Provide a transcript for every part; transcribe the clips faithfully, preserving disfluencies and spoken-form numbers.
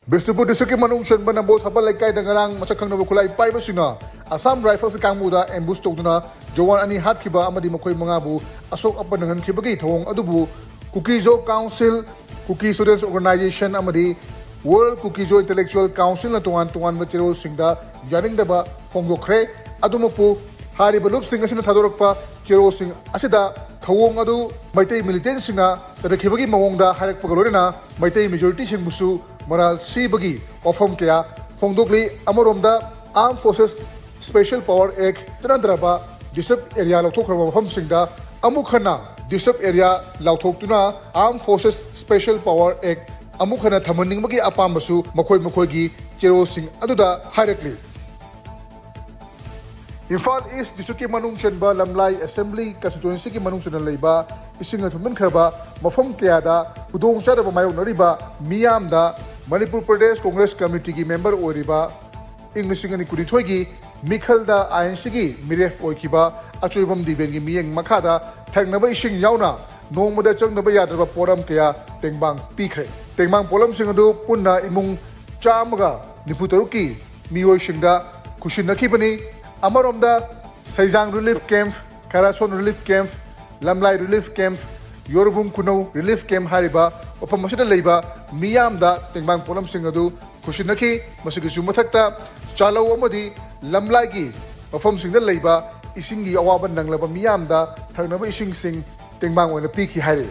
ꯕꯤꯁꯅꯨꯄꯨꯔ ꯗꯤꯁꯇ꯭ꯔꯤꯛꯀꯤ ꯃꯅꯨꯡ ꯆꯟꯕ ꯅꯝꯕꯣꯜ ꯁꯥꯄꯜ ꯂꯩꯀꯥꯏꯗ ꯉꯔꯥꯡ ꯃꯁꯛ ꯈꯪꯗꯕ ꯈꯨꯠꯂꯥꯏ ꯄꯥꯏꯕꯁꯤꯡꯅ ꯑꯁꯥꯝ ꯔꯥꯏꯐꯜꯁ ꯀꯥꯡꯕꯨꯗ ꯑꯦꯝꯕꯨꯁ ꯇꯧꯗꯨꯅ ꯖꯋꯥꯟ ꯑꯅꯤ ꯍꯥꯠꯈꯤꯕ ꯑꯃꯗꯤ ꯃꯈꯣꯏ ꯃꯉꯥꯕꯨ ꯑꯁꯣꯛ ꯑꯄꯟ ꯅꯪꯍꯟꯈꯤꯕꯒꯤ ꯊꯧꯑꯣꯡ ꯑꯗꯨꯕꯨ ꯀꯨꯀꯤꯖꯣ ꯀꯥꯎꯟꯁꯤꯜ, ꯀꯨꯀꯤ ꯁ꯭ꯇꯨꯗꯦꯟꯠꯁ ꯑꯣꯔꯒꯅꯥꯏꯖꯦꯁꯟ ꯑꯃꯗꯤ ꯋꯥꯔꯜꯗ ꯀꯨꯀꯤꯖꯣ ꯏꯟꯇꯦꯂꯦꯛꯆꯨꯑꯦꯜ ꯀꯥꯎꯟꯁꯤꯜꯅ ꯇꯣꯉꯥꯟ ꯇꯣꯉꯥꯟꯕ ꯆꯦꯔꯣꯜꯁꯤꯡꯗ ꯌꯥꯅꯤꯡꯗꯕ ꯐꯣꯡꯗꯣꯛꯈ꯭ꯔꯦ꯫ ꯑꯗꯨꯃꯛꯄꯨ ꯍꯥꯏꯔꯤꯕ ꯂꯨꯞꯁꯤꯡ ꯑꯁꯤꯅ ꯊꯥꯗꯣꯔꯛꯄ ꯆꯦꯔꯣꯜꯁꯤꯡ ꯑꯁꯤꯗ ꯊꯧꯑꯣꯡ ꯑꯗꯨ ꯃꯩꯇꯩ ꯃꯤꯂꯤꯇꯦꯟꯠꯁꯤꯡꯅ ꯆꯠꯊꯈꯤꯕꯒꯤ ꯃꯑꯣꯡꯗ ꯍꯥꯏꯔꯛꯄꯒ ꯂꯣꯏꯅꯅ ꯃꯩꯇꯩ ꯃꯦꯖꯣꯔꯤꯇꯤꯁꯤꯡꯕꯨꯁꯨ ꯃꯔꯥꯜ ꯁꯤꯕꯒꯤ ꯋꯥꯐꯝ ꯀꯌꯥ ꯐꯣꯡꯗꯣꯛꯂꯤ꯫ ꯑꯃꯔꯣꯝꯗ, ꯑꯥꯔꯝ ꯐꯣꯔꯁꯦꯁ ꯁ꯭ꯄꯦꯁꯦꯜ ꯄꯥꯋꯔ ꯑꯦꯛ ꯆꯠꯅꯗ꯭ꯔꯕ ꯗꯤꯁꯇ꯭ꯔꯤꯛ ꯑꯦꯔꯤꯌꯥ ꯂꯧꯊꯣꯛꯈ꯭ꯔꯕ ꯃꯐꯝꯁꯤꯡꯗ ꯑꯃꯨꯛ ꯍꯟꯅ district area ꯂꯥꯎꯊꯣꯛꯇꯨꯅ ꯑꯥꯔꯝ forces special power ꯑꯦꯛ ꯑꯃꯨꯛ ꯍꯟꯅ ꯊꯝꯍꯟꯅꯤꯡꯕꯒꯤ ꯑꯄꯥꯝꯕꯁꯨ ꯃꯈꯣꯏ ꯃꯈꯣꯏꯒꯤ ꯆꯦꯔꯣꯜꯁꯤꯡ ꯑꯗꯨꯗ ꯍꯥꯏꯔꯛꯂꯤ꯫ ꯏꯝꯐꯥꯜ ꯏꯁ ꯗꯤꯁꯇ꯭ꯔꯤꯛꯀꯤ ꯃꯅꯨꯡ ꯆꯟꯕ ꯂꯝꯂꯥꯏ ꯑꯦꯁꯦꯝꯕ꯭ꯂꯤ ꯀꯟꯁꯇꯤꯇ꯭ꯋꯦꯟꯁꯤꯒꯤ ꯃꯅꯨꯡ ꯆꯟꯅ ꯂꯩꯕ ꯏꯁꯤꯡꯅ ꯊꯨꯝꯖꯤꯟꯈ꯭ꯔꯕ ꯃꯐꯝ ꯀꯌꯥꯗ ꯈꯨꯗꯣꯡꯆꯥꯗꯕ ꯃꯥꯌꯣꯛꯅꯔꯤꯕ ꯃꯤꯌꯥꯝꯗ ꯃꯅꯤꯄꯨꯔ ꯄ꯭ꯔꯗꯦꯁ ꯀꯣꯡꯒ꯭ꯔꯦꯁ ꯀꯃꯤꯇꯤꯒꯤ ꯃꯦꯝꯕꯔ ꯑꯣꯏꯔꯤꯕ ꯏꯪ ꯂꯤꯁꯤꯡ ꯑꯅꯤ ꯀꯨꯟꯅꯤꯊꯣꯏꯒꯤ ꯃꯤꯈꯜꯗ ꯑꯥꯏ ꯑꯦꯟ ꯁꯤꯒꯤ ꯃꯤꯔꯦꯞ ꯑꯣꯏꯈꯤꯕ ꯑꯆꯣꯏꯕꯝ ꯗꯤꯕꯦꯟꯒꯤ ꯃꯤꯠꯌꯦꯡ ꯃꯈꯥꯗ ꯊꯛꯅꯕ ꯏꯁꯤꯡ ꯌꯥꯎꯅ ꯅꯣꯡꯃꯗ ꯆꯪꯗꯕ ꯌꯥꯗ꯭ꯔꯕ ꯄꯣꯠꯂꯝ ꯀꯌꯥ ꯇꯦꯡꯕꯥꯡ ꯄꯤꯈ꯭ꯔꯦ꯫ ꯇꯦꯡꯕꯥꯡ ꯄꯣꯠꯂꯝꯁꯤꯡ ꯑꯗꯨ ꯄꯨꯟꯅ ꯏꯃꯨꯡ ꯆꯥꯝꯃꯒ ꯅꯤꯐꯨ ꯇꯔꯨꯛꯀꯤ ꯃꯤꯑꯣꯏꯁꯤꯡꯗ ꯈꯨꯠꯁꯤꯟꯅꯈꯤꯕꯅꯤ꯫ ꯑꯃꯔꯣꯝꯗ, Seijang relief camp, Kharasom relief camp, Lamlai relief camp, Yorbung Khunou relief camp ꯍꯥꯏꯔꯤꯕ ꯃꯐꯝ ꯑꯁꯤꯗ ꯂꯩꯕ ꯃꯤꯌꯥꯝꯗ ꯇꯦꯡꯕꯥꯡ ꯄꯣꯠꯂꯝꯁꯤꯡ ꯑꯗꯨ ꯈꯨꯠꯁꯤꯟꯅꯈꯤ꯫ ꯃꯁꯤꯒꯤꯁꯨ ꯃꯊꯛꯇ, ꯆꯥꯂꯧ ꯑꯃꯗꯤ ꯂꯝꯂꯥꯏꯒꯤ ꯃꯐꯝꯁꯤꯡꯗ ꯂꯩꯕ ꯏꯁꯤꯡꯒꯤ ꯑꯋꯥꯕ ꯅꯪꯂꯕ ꯃꯤꯌꯥꯝꯗ ꯊꯛꯅꯕ ꯏꯁꯤꯡꯁꯤꯡ ꯇꯦꯡꯕꯥꯡ ꯑꯣꯏꯅ ꯄꯤꯈꯤ ꯍꯥꯏꯔꯤ꯫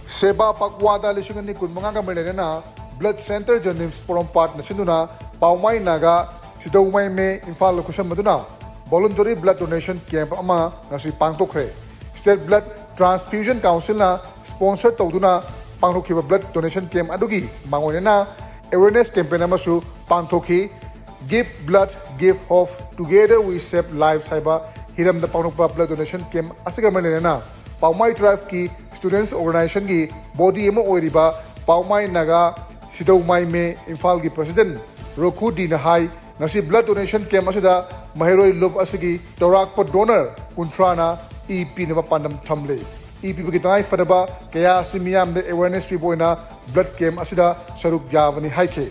ꯁꯦꯕꯥ ꯄꯛꯋꯥꯗ ꯂꯤꯁꯤꯡ ꯑꯅꯤ ꯀꯨꯟꯃꯉꯥꯒ ꯃꯔꯤ ꯂꯩꯅꯅ ꯕ꯭ꯂꯗ ꯁꯦꯟꯇꯔ ꯖꯦꯅꯤꯝꯁ ꯄꯣꯔꯣꯝꯄꯥꯠꯅ ꯁꯤꯟꯗꯨꯅ ꯄꯥꯎꯃꯥꯏ ꯅꯥꯒꯥ ꯁꯤꯗꯧꯃꯥꯏ ꯃꯦ ꯏꯝꯐꯥꯜꯗ ꯈꯨꯠꯁꯝꯅꯗꯨꯅ ꯚꯣꯂꯨꯟꯇꯔꯤ ꯕ꯭ꯂꯗ ꯗꯣꯅꯦꯁꯟ ꯀꯦꯝꯞ ꯑꯃ ꯉꯁꯤ ꯄꯥꯡꯊꯣꯛꯈ꯭ꯔꯦ꯫ ꯁ꯭ꯇꯦꯠ ꯕ꯭ꯂꯗ ꯇ꯭ꯔꯥꯟꯁꯐ꯭ꯌꯨꯖꯟ ꯀꯥꯎꯟꯁꯤꯜꯅ ꯁ꯭ꯄꯣꯟꯁꯔ ꯇꯧꯗꯨꯅ ꯄꯥꯡꯊꯣꯛꯈꯤꯕ ꯕ꯭ꯂꯗ ꯗꯣꯅꯦꯁꯟ ꯀꯦꯝꯞ ꯑꯗꯨꯒꯤ ꯃꯥꯡꯑꯣꯏꯅꯅ ꯑꯦꯋꯦꯔꯅꯦꯁ ꯀꯦꯝꯄꯦꯟ ꯑꯃꯁꯨ ꯄꯥꯡꯊꯣꯛꯈꯤ꯫ Give blood, give hope, together we save lives ꯍꯥꯏꯕ ꯍꯤꯔꯝꯗ ꯄꯥꯡꯊꯣꯛꯄ ꯕ꯭ꯂꯗ ꯗꯣꯅꯦꯁꯟ ꯀꯦꯝꯞ ꯑꯁꯤꯒ ꯃꯔꯤ ꯂꯩꯅꯅ ꯄꯥꯎꯃꯥꯏ ꯇ꯭ꯔꯥꯏꯕꯀꯤ ꯁ꯭ꯇꯨꯗꯦꯟꯠꯁ ꯑꯣꯔꯒꯅꯥꯏꯖꯦꯁꯟꯒꯤ ꯕꯣꯗꯤ ꯑꯃ ꯑꯣꯏꯔꯤꯕ ꯄꯥꯎꯃꯥꯏ ꯅꯥꯒꯥ ꯁꯤꯗꯧꯃꯥꯏ ꯃꯦ ꯏꯝꯐꯥꯜꯒꯤ ꯄ꯭ꯔꯁꯤꯗꯦꯟꯠ ꯔꯣꯈꯨ ꯗꯤꯅ ꯍꯥꯏ, ꯉꯁꯤ ꯕ꯭ꯂꯗ ꯗꯣꯅꯦꯁꯟ ꯀꯦꯝꯞ ꯑꯁꯤꯗ ꯃꯍꯩꯔꯣꯏ ꯂꯨꯞ ꯑꯁꯤꯒꯤ ꯆꯥꯎꯔꯥꯛꯄ ꯗꯣꯅꯔ ꯀꯨꯟꯊ꯭ꯔꯥꯅ ꯏ ꯄꯤꯅꯕ ꯄꯥꯟꯗꯝ ꯊꯝꯂꯤ꯫ ꯏ ꯄꯤꯕꯒꯤ ꯇꯉꯥꯏ ꯐꯗꯕ ꯀꯌꯥ ꯑꯁꯤ ꯃꯤꯌꯥꯝꯗ awareness ꯄꯤꯕ ꯑꯣꯏꯅ blood camp ꯑꯁꯤꯗ ꯁꯔꯨꯛ ꯌꯥꯕꯅꯤ ꯍꯥꯏꯈꯤ꯫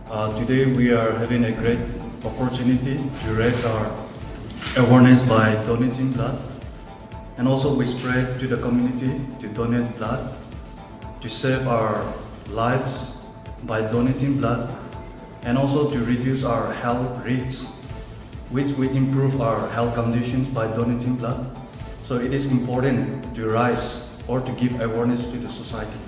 Uh, today we are having a great opportunity to raise our awareness by donating blood. And also we spread to the community to donate blood, to save our lives by donating blood, and also to reduce our health risks, which we improve our health conditions by donating blood. So it is important to raise or to give awareness to the society.